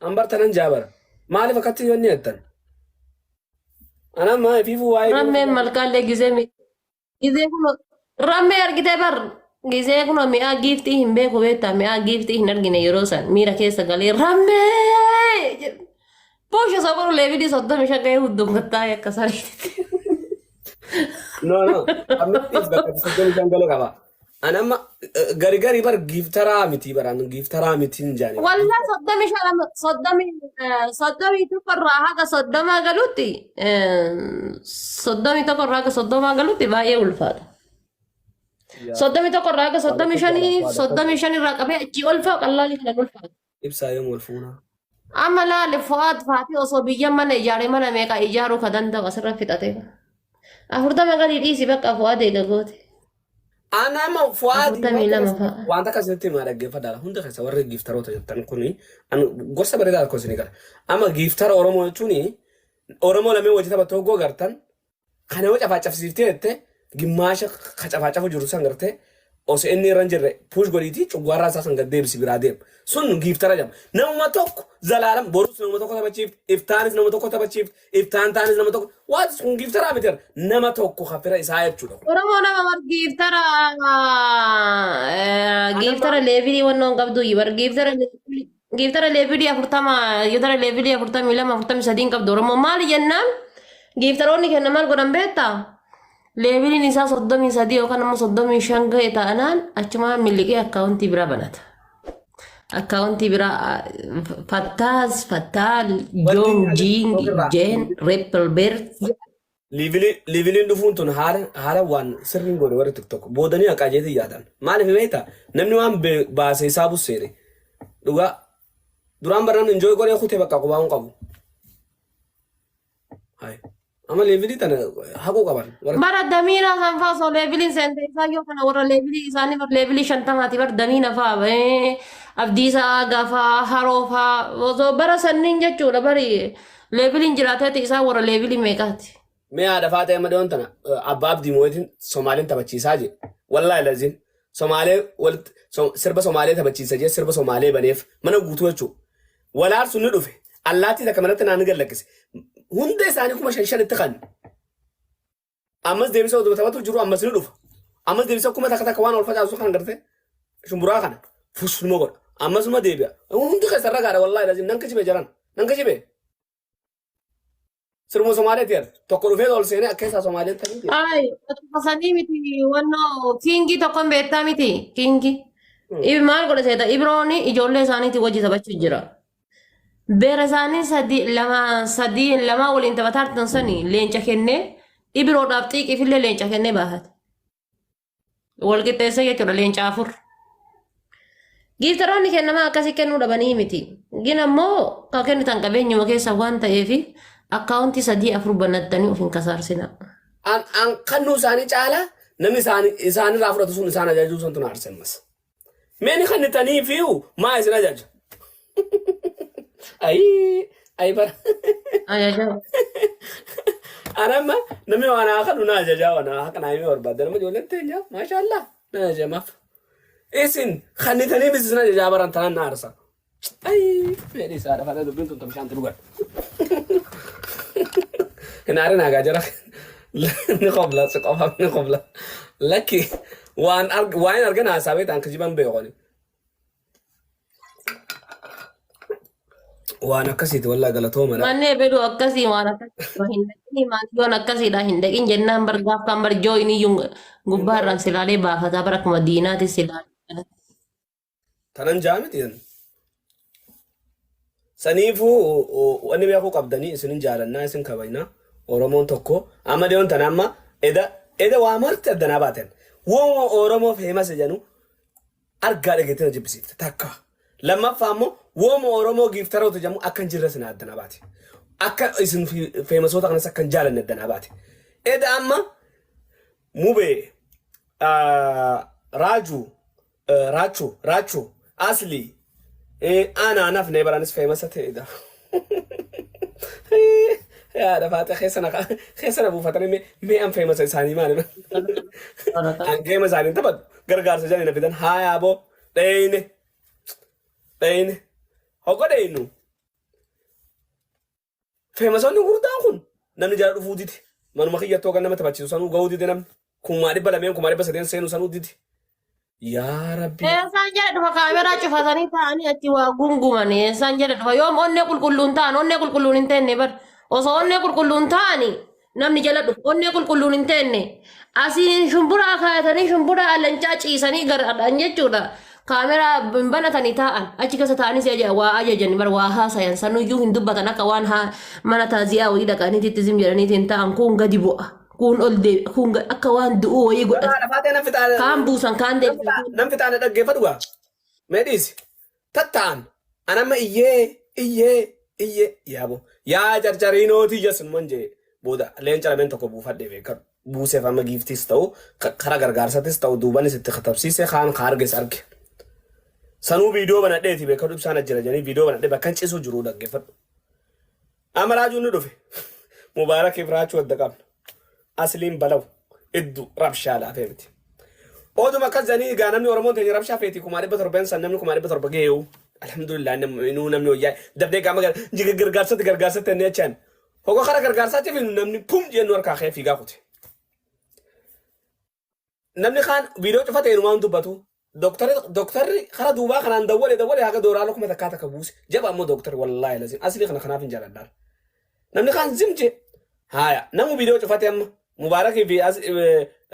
An bar tanan jaabara. Maaliif akkatti yoonni jettan? An amma ifiifuu waa'ee Rammeen malkaallee gizee mi gizee kun rammee argitee bar gizee kun mi'aa giiftii hin beeku beektaa mi'aa giiftii hin argine yeroo san miira keessa galee rammee jedhu. Boosha isa godhu leebilii 35 gahee hundumgattaa akka sariitti. No, no. Ammattis bakka 35 galu qaba. An amma gari gari bar giiftaraa miti baraan giiftaraa miti hin jaani. Wallah 35 31 irraa haga 30 galutti 31 irraa haga 30 galutti baay'ee ulfaata. 31 irraa haga 35 35 irraa qabee achii ol fa'a qallaalii kana ulfaata. Ibsaa yoom wal fuunaa? Amma laali Fu'aad Faatii osoo biyya mana ijaaree mana meeqa ijaaruu ka danda'u asirra fixate. 40 gadi dhiisi bakka Fu'aad eega goote. Ana amma Fu'aad 42 fa'a. Wanta akkasitti himaa dhaggeeffadhaa. Hunda keessa warri giiftaroota jettan kuni ani gorsa bareedaa tokko isinii qaba. Amma giiftara Oromoo jechuun Oromoo lameen wajji taphattu hoggoo gartan kana yoo cafaacafsiiftee jette gimmaasha ka cafaacafu jiru san gartee osoo inni irra hin jirre puush godhiitii cuggaarraa isaa san gad deebisi biraa deem. Sun giiftara jedhama. Namuma tokko zalaalam borus nama tokko taphachiifti, iftaanis nama tokko taphachiifti, iftaan taanis nama tokko. Waati kun giiftaraa miti nama tokko ka fira isaa jechuudha. Oromoo nama bar giiftara giiftara leevilii wannoon qabdu bar giiftara giiftara leevilii 40 giiftara leevilii 42 43 hin qabdu Oromoo maali jennaan giiftaroonni kenna maal godhan beektaa? Leeviliin isaa 33 yookaan immoo 35 ga'e ta'anaan achumaan miliqee akkaawuntii biraa banata. Akkaawuntii biraa Fattaas, Fattaal, Joon, Jiing, Jeen, Reppelbeert. Liiviliin dhufuun tun haala haala waan sirriin godhe warri TikTok boodanii haqaa jeetii yaadan. Maaliif beektaa? Namni waan baase isaa busseene. Dhugaa duraan barnaan enjoy godhee kutee bakka qubaa hin qabu. Hai. Amma leevilii tana haquu qaban. Warra Bara damiina san faa osoo leeviliin seente isaa yoo kana warra leevilii isaanii bar leevilii 50ti bar damiina faa abdiisaa gafaa haroo faa osoo bara sanniin jechuudha bari leeviliin jiraateeti isaa warra leevilii meeqaati. Mee haadha faatee amma dhiyoon tana abbaa abdii mootiin Somaaliin taphachiisaa jee. Wallaahi laziin Somaalee walitti sirba Somaalee taphachiisa jee sirba Somaalee baneef mana guutuu jechuudha. Walaar sun ni dhufe. Allaattii takka manatti naan gad lakkise. Hunda isaanii 5000 shanitti kan. Ammas deebisee oduma taphatu jiru ammas ni dhufa. Ammas deebisee 1000 takka waan ol facaasu kan garte shumburaa kana fus numa godha. Ammas numa deebi'a. Hundi keessa ragaadha wallaahi lazim nan kijibe jaran. Nan kijibe. Siruma Somaaleeti jar. Tokko dhufee ol seenee akka isaa Somaaleen ta'uu jira. Ay, sanii miti wannoo kiingii tokkon beektaa miti kiingii. Maal godhe seeta Ibrooni ijoollee isaaniitii wajji taphachuu jira. Beera isaanii sadi lama sadii lama waliin taphataa turtan sani leenca kennee Ibroodhaaf xiiqiifillee leenca kennee baafate. Wal qixxeessee jechuudha leenca afur. Giiftaroonni kennamaa akkasii kennuu dhabanii miti. Gin ammoo kan kennitan qabeenyuma keessa waan ta'eef akkaawuntii sadii afur banattanii of hin kasaarsinaa. An an kannuu isaanii caalaa namni isaanii isaanirraa fudhatu sun isaan ajajuu santu na aarse ammas. Mee ni kannitanii fiiyu maa isin ajaja? Ayii ayi bara. Ajaja. Ana amma namni waan haa kanu na ajajaa waan haa kana himee barbaadde nama ijoolleen teenya maashaallah na ajajamaaf. Isin kannitanii miti isin ajajaa baran tanaan na aarsa. Ayii fedhi isaa dhafa dubbiin tun bishaan dhugan. Hin aarin hagaa jara ni qobla si qofa ni qobla. Lakki waan waan hin argan haasaa beektan kijiban beekoni. Waan akkasiiti wallaa galatoomadha. Manni ebelu akkasii waan akkasii hin dhaqin maatiiwwan akkasiidha hin dhaqin jennaan bar gaaf kan bar jooyin iyyuu gubbaarraan silaalee baafataa bara akkuma diinaati silaalee. Tanan jaa miti yan. Saniifuu wanni beekuu qabdanii isinin jaalannaa isin kabajna Oromoon tokko amma dhiyoon tana amma eda eda waa marti addanaa baaten wooma Oromoo feemasa jedhu argaa dhageettii na jibbisiifte takka lammaffaa immoo wooma Oromoo giiftaroota jedhamu akka hin jirre isin addanaa baate akka isin feemasoota kanas akka hin jaalanne addanaa baate eda amma mubee raajuu Raachu Raachu Asli ana nafne baranis feemasa ta'edha. Yaada faata keessa na keessa na buufatanii mee mee an feemasa isaanii maali? An geema isaanii hin taphadhu gargaarsa jedhanii na fidan haa yaaboo dheeyne dheeyne hogga dheeynu. Feemasoonni gurguddaan kun namni jala dhufuu dide. Manuma kiyyattoo kan nama taphachiisu sanuu gahuu dide namni. 200,000 300,000 seenu sanuu dide. Yaa Rabbi. Eessaan jala dhufa kaameraa cufatanii taa'anii achi waa gunguman eessaan jala dhufa yoom onnee qulqulluun ta'an onnee qulqulluun hin teenne bar osoo onnee qulqulluun ta'ani namni jala dhufu onnee qulqulluun hin teenne asiin shumburaa kaayatanii shumburaa alancaa ciisanii garadhaan jechuudha kaameraa hin banatanii taa'an achi keessa taa'anii si aja waa ajajan bar waa haasayan sanuyyuu hin dubbatan akka waan mana taaziyaa wayii dhaqaniititti zim jedhaniitiin ta'an kun gadi bu'a. Kuun ol deebi kuun akka waan du'uu wayii godhate. Haadha faatee nan fixaa. Kaan buusan kaan deebisan. Nan fixaa na dhaggeeffadhu gaa. Mee dhiisi. Tatta'an. An amma iyyee iyyee iyyee yaabo. Yaa carcariinooti iyya sinuman jee booda leenca lameen tokko buufadhee beekadhu. Buuseef amma giiftiis ta'u kara gargaarsatis ta'u duubanis itti katabsiise kaan ka arges arge. Sanuu viidiyoo banadheeti beekadhu ibsaan ajjira jedhanii viidiyoo banadhee bakka hin ciisuu jiru dhaggeeffadhu. Amma raajuun ni dhufe. Mubaarakiif raachuu adda qabna. Asliin balaw iddu rabshaa laafee miti. Oduma akkas jedhanii egaa namni Oromoon teenya rabshaa feeti 700,000 san namni 700,000 gaheeyu. Alhamdulillah inuu namni wayyaa dabdee qaama jiga gargaarsatti gargaarsatti inni achaan. Hoga kara gargaarsaatti fiinu namni pum jennu harkaa kee fiigaa kute. Namni kaan viidiyoo cufate inumaan dubbatu. Doktarri doktarri kara duubaa kanaan dawwale dawwale haga doolaara kuma takkaa takka buuse. Jaba ammoo doktarri wallaahi lazim aslii kana kanaaf hin jaaladhaan. Namni kaan zim jee. Haaya namu viidiyoo cufate amma Mubaarakii fi as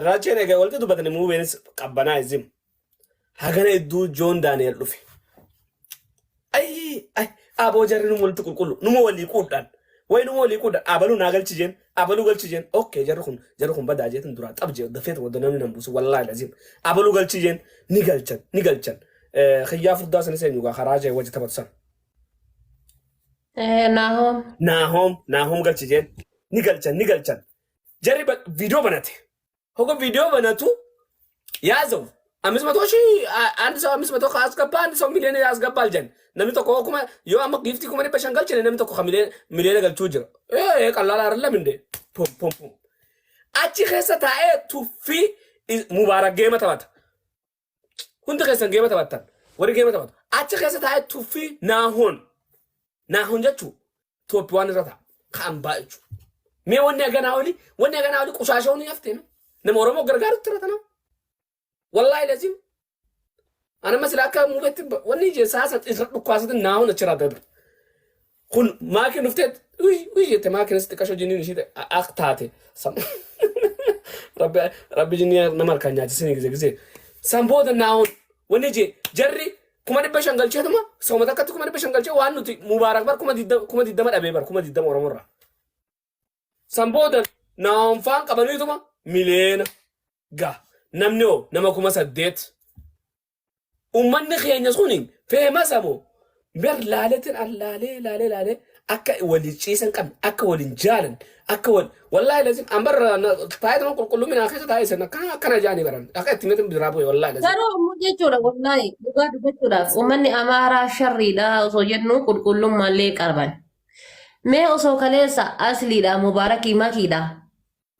Raacheen egaa walitti dubbatanii muubeenis qabbanaa zim. Hagana idduu Joon Daani'el dhufe. Ayii ay aboo jarri numa walitti qulqullu numa walii quudhaan wayi numa walii quudhaan abaluu naa galchi jeen abaluu galchi jeen okkee jarri kun badaa jeetin duraa xab jee dafeet wadda namni nan buusu wallaahi lazim abaluu galchi jeen ni galchan ni galchan kiyyaa furdaa sanis eenyu gaa karaa jee wajji taphatu san. Naahoom. Naahoom Naahoom galchi jeen ni galchan ni galchan jarri viidiyoo banate. Hoga viidiyoo banatu ያዘው 500,000 አንድ ሰው 500 ካስገባ አንድ ሰው ሚሊዮን ያስገባል ጀን namni tokko kuma yoo amma giiftii 500,000 galchine namni tokko miliyoona galchuu jira. Ee ቀላል አይደለም እንዴ? Pum pum pum. Achi keessa taa'ee tuffii Mubaarak geema taphata. Hundi keessan geema taphattan. Warri geema taphatu. Achi keessa taa'ee tuffii naahoon. Naahoon jechuun Itoophiyaan irra ta'a. Kan baa jechuudha. Mee wanni haganaa oli qushaasha ni haftee nama Oromoo gargaarutti irra tana. Wallaahi lazim. Ana masila akka muubetti wanni ije saasa irra dhukkaasatti naahoon achirraa darbe. Kun maakiin dhuftee uy uy jette maakiinis xiqqasho jinniin ishii ak taate. Rabbi rabbi jinnii nama harkaan nyaachisanii gise gise. San booda naahoon wanni ije jarri 500,000 galcheetuma sooma takkatti 500,000 galchee waan nuti Mubaarak bar 20,000 dhabee bar 20,000 Oromoorraa. San booda naahoon faan qabaniituma miliyoona ga namni hoo nama 8,000. Uummanni keenya suni feemasa moo ber laaleetiin an laalee laalee laalee akka waliin ciisan qabne akka waliin jaalan akka wal wallaahi lazim an bar taa'ee qulqullumina keessa taa'ee sana akkana akkana jaanii baran akka itti meetin biraa bu'e wallaahi lazim. Garuu ammoo jechuudha wallaahi dhugaa dubbachuudhaaf uummanni Amaaraa sharriidha osoo jennu qulqullummaallee qaban. Mee osoo kaleessa asliidha Mubaarakii makiidha.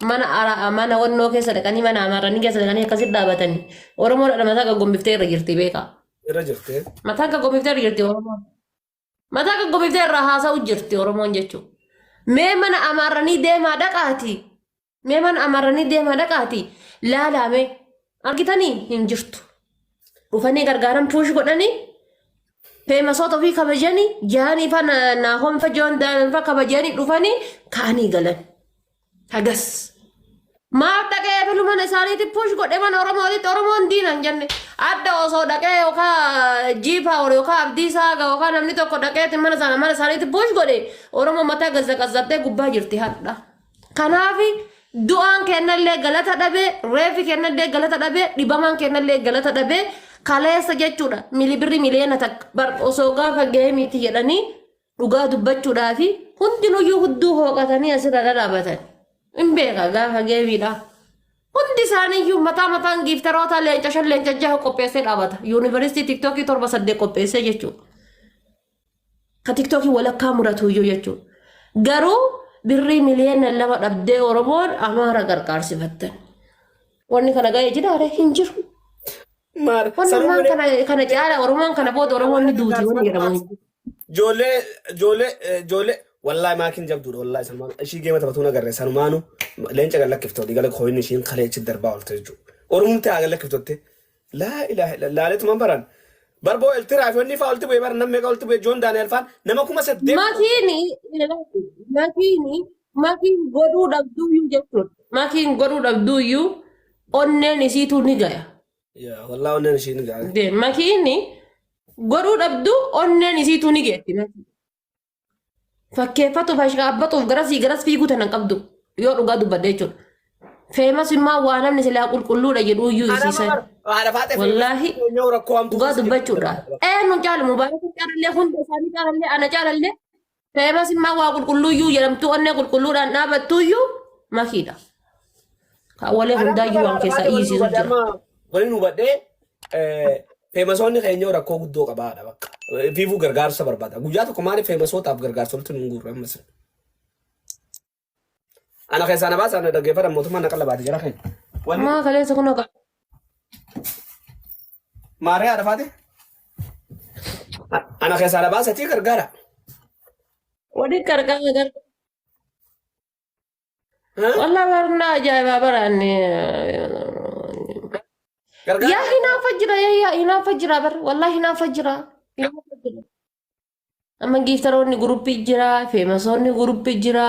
Mana ara mana wannoo keessa dhaqanii mana amaaranii keessa dhaqanii akkasitti dhaabatanii Oromoon mataa gaggombiftee irra jirti beekaa. Irra jirte. Mataa gaggoombiftee irra jirti Oromoon. Mataa gaggoombiftee irra haasa'u jirti Oromoon jechuudha. Mee mana amaaranii deemaa dhaqaati. Mee mana amaaranii deemaa dhaqaati. Laalaame argitanii hin jirtu. Dhufanii gargaaran push godhanii feemasoota ofii kabajanii jaanii fa naahoon fa joon fa kabajanii dhufanii ka'anii galan. Hagas. Maaf dhaqee ebilu mana isaaniitti push godhe mana Oromootitti Oromoon diina hin jenne. Adda osoo dhaqee yookaan jiipaa yookaan Abdiisaa Haga yookaan namni tokko dhaqeetti mana sana mana isaaniitti push godhe Oromoon mataa gazzaqazzattee gubbaa jirti hadha. Kanaaf du'aan kennallee galata dhabee reefi kennallee galata dhabee dhibamaan kennallee galata dhabee kaleessa jechuudha milibirri 1 million bar osoo gaafa gahee miti jedhanii dhugaa dubbachuudhaafi hundinuyyuu hudduu hooqatanii asirra dhadhaabatan. Hin beeka gaafa geemiidha. Hundi isaaniiyyuu mataa mataan giiftaroota leenca shan leenca jaha qopheessee dhaabata. Yuunivarsiitii tiktookii torba saddeet qopheessee jechuudha. Ka tiktookii walakkaa muratu iyyuu jechuudha. Garuu birrii 2 million dhabdee Oromoon Amaara gargaarsifattan. Wanni kana ga'ee jiraare hin jiru. Maar Wanni ammaan kana caala Oromoon kana booda Oromoon ni duuti wanni jedhamu hin jiru. Ijoollee ijoollee ijoollee Wallaahi maakiin jabduudha wallaahi sanumaanu ishii geema taphatuun agarre sanumaanu leenca gad lakkifte olii gala kooyinni ishiin kalee achi darbaa oolte jechuudha. Oromumti haa gad lakkiftotte laa ilaaha illa laaleetumaan baran barboo eltiraa fi wanni faa olti bu'ee bara namni meeqa olti bu'ee Joon Daani'el faan nama 8000. Makiini makiini makiin godhuu dhabduuyyuu jechuudha. Makiin godhuu dhabduuyyuu onneen isiituu ni gaya. Yaa wallaahi onneen ishii ni ga'a. Makiini godhuu dhabdu onneen isiituu ni geetti. Fakkeeffatuuf ashqaabbatuuf garasii garas fiiguu tana hin qabdu yoo dhugaa dubbadhe jechuudha. Feemas immoo waa namni silaa qulqulluudha jedhu iyyuu isiisan. Haadha faaxee Wallaahi feemas rakkoo hamtuu dhugaa keessa jirti. dubbachuudha. Eenyuun caalu mubaarakuu caalallee hunda isaanii caalallee ana caalallee feemas immoo waa qulqulluu iyyuu jedhamtuu onnee qulqulluudhaan dhaabattu iyyuu makiidha. Kaawwalee hundaayyuu waan keessaa iyyisiisu jira. Waliin hubadhee feemasoonni keenya rakkoo guddoo qabaadha bakka. Fiifuu gargaarsa barbaada. Guyyaa tokko maaliif feemasootaaf gargaarsa walitti nu guurre ammas. Ana keessaa na baasa ana dhaggeeffadha mootummaan na qallabaate jara keenya. Wanni Maa kaleessa kun akka maaree haadha faate? Ana keessaa na baasatii gargaara. waliin qarqara gargaara. Wallah barnaa ajaa'ibaa baraanne. Gargaara. Yaa hinaafa jira yaa hinaafa jira bar wallah hinaafa jira. Hinaafa jira. Amma giiftaroonni guruppii jira, feemasoonni guruppii jira,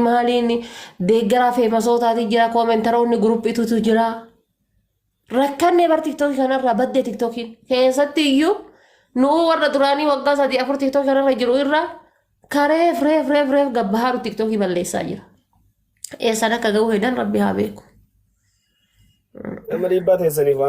maaliin deeggaraa feemasootaati jira, koomentaroonni guruppiitutu jira. Rakkannee bar tiktookii kanarraa baddee tiktookiin keessatti iyyuu nuu warra duraanii waggaa sadii afur tiktookii kanarra jiru irraa kareef reef reef reef gabbahaaru tiktookii balleessaa jira. Eessaan akka ga'u hedan rabbi haa beeku. Nama dhiibbaa teessaniif waan.